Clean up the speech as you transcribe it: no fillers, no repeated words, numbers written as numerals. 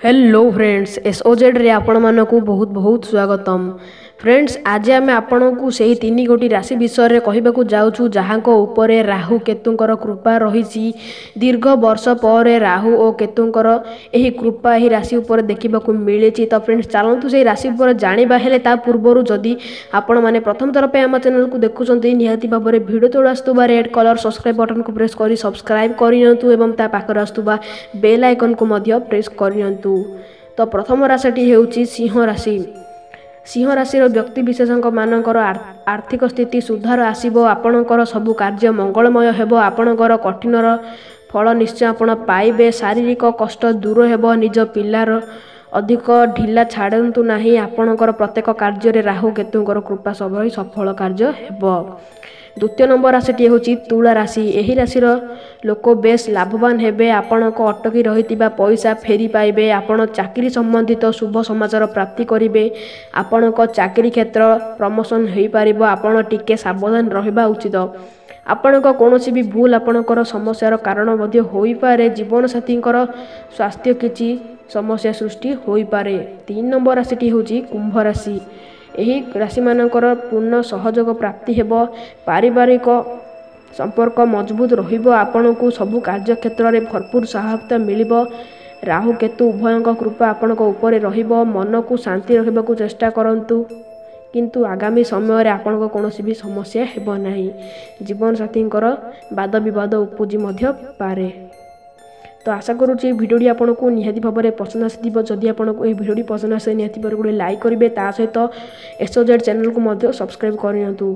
Hello friends, S ଓ ଜେଡ଼୍ରେ ଆପଣମାନଙ୍କୁ ବହୁତ ବହୁତ ସ୍ୱାଗତମ। ଫ୍ରେଣ୍ଡସ୍, ଆଜି ଆମେ ଆପଣଙ୍କୁ ସେହି 3 ଗୋଟି ରାଶି ବିଷୟରେ କହିବାକୁ ଯାଉଛୁ ଯାହାଙ୍କ ଉପରେ ରାହୁ କେତୁଙ୍କର କୃପା ରହିଛି। ଦୀର୍ଘ ବର୍ଷ ପରେ ରାହୁ ଓ କେତୁଙ୍କର ଏହି କୃପା ଏହି ରାଶି ଉପରେ ଦେଖିବାକୁ ମିଳିଛି। ତ ଫ୍ରେଣ୍ଡସ୍, ଚାଲନ୍ତୁ ସେହି ରାଶି ଉପରେ ଜାଣିବା। ହେଲେ ତା ପୂର୍ବରୁ ଯଦି ଆପଣମାନେ ପ୍ରଥମ ଥର ପାଇଁ ଆମ ଚ୍ୟାନେଲକୁ ଦେଖୁଛନ୍ତି, ନିହାତି ଭାବରେ ଭିଡ଼ିଓ ତଳୁ ଆସୁଥିବା ରେଡ୍ କଲର୍ ସବସ୍କ୍ରାଇବ୍ ବଟନ୍କୁ ପ୍ରେସ୍ କରି ସବସ୍କ୍ରାଇବ୍ କରିନିଅନ୍ତୁ ଏବଂ ତା ପାଖରେ ଆସୁଥିବା ବେଲ୍ ଆଇକନ୍କୁ ମଧ୍ୟ ପ୍ରେସ୍ କରିନିଅନ୍ତୁ। ତ ପ୍ରଥମ ରାଶିଟି ହେଉଛି ସିଂହ ରାଶି। ସିଂହ ରାଶିର ବ୍ୟକ୍ତି ବିଶେଷଙ୍କ ମାନଙ୍କର ଆର୍ଥିକ ସ୍ଥିତି ସୁଧାର ଆସିବ। ଆପଣଙ୍କର ସବୁ କାର୍ଯ୍ୟ ମଙ୍ଗଳମୟ ହେବ। ଆପଣଙ୍କର କଠିନର ଫଳ ନିଶ୍ଚୟ ଆପଣ ପାଇବେ। ଶାରୀରିକ କଷ୍ଟ ଦୂର ହେବ। ନିଜ ପିଲାର ଅଧିକ ଢିଲା ଛାଡ଼ନ୍ତୁ ନାହିଁ। ଆପଣଙ୍କର ପ୍ରତ୍ୟେକ କାର୍ଯ୍ୟରେ ରାହୁ କେତୁଙ୍କର କୃପା ସବଳି ସଫଳ କାର୍ଯ୍ୟ ହେବ। ଦ୍ୱିତୀୟ ନମ୍ବର ରାଶିଟି ହେଉଛି ତୁଳା ରାଶି। ଏହି ରାଶିର ଲୋକ ବେଶ ଲାଭବାନ ହେବେ। ଆପଣଙ୍କ ଅଟକି ରହିଥିବା ପଇସା ଫେରି ପାଇବେ। ଆପଣ ଚାକିରି ସମ୍ବନ୍ଧିତ ଶୁଭ ସମାଚାର ପ୍ରାପ୍ତି କରିବେ। ଆପଣଙ୍କ ଚାକିରି କ୍ଷେତ୍ର ପ୍ରମୋସନ୍ ହୋଇପାରିବ। ଆପଣ ଟିକେ ସାବଧାନ ରହିବା ଉଚିତ। ଆପଣଙ୍କ କୌଣସି ବି ଭୁଲ ଆପଣଙ୍କର ସମସ୍ୟାର କାରଣ ମଧ୍ୟ ହୋଇପାରେ। ଜୀବନସାଥୀଙ୍କର ସ୍ୱାସ୍ଥ୍ୟ କିଛି ସମସ୍ୟା ସୃଷ୍ଟି ହୋଇପାରେ। 3 ନମ୍ବର ରାଶିଟି ହେଉଛି କୁମ୍ଭ ରାଶି। ଏହି ରାଶିମାନଙ୍କର ପୂର୍ଣ୍ଣ ସହଯୋଗ ପ୍ରାପ୍ତି ହେବ। ପାରିବାରିକ ସମ୍ପର୍କ ମଜବୁତ ରହିବ। ଆପଣଙ୍କୁ ସବୁ କାର୍ଯ୍ୟକ୍ଷେତ୍ରରେ ଭରପୁର ସହାୟତା ମିଳିବ। ରାହୁ କେତୁ ଉଭୟଙ୍କ କୃପା ଆପଣଙ୍କ ଉପରେ ରହିବ। ମନକୁ ଶାନ୍ତି ରଖିବାକୁ ଚେଷ୍ଟା କରନ୍ତୁ, କିନ୍ତୁ ଆଗାମୀ ସମୟରେ ଆପଣଙ୍କ କୌଣସି ବି ସମସ୍ୟା ହେବ ନାହିଁ। ଜୀବନସାଥୀଙ୍କର ବାଦ ବିବାଦ ଉପୁଜି ମଧ୍ୟ ପାରେ। ତ ଆଶା କରୁଛି ଏହି ଭିଡ଼ିଓଟି ଆପଣଙ୍କୁ ନିହାତି ଭାବରେ ପସନ୍ଦ ଆସିଥିବ। ଯଦି ଆପଣଙ୍କୁ ଏହି ଭିଡ଼ିଓଟି ପସନ୍ଦ ଆସେ, ନିହାତି ଭାବରେ ଗୋଟେ ଲାଇକ୍ କରିବେ। ତା ସହିତ ଏସ୍ ଓ ଜେଡ଼୍ ଚ୍ୟାନେଲକୁ ମଧ୍ୟ ସବସ୍କ୍ରାଇବ୍ କରିନିଅନ୍ତୁ।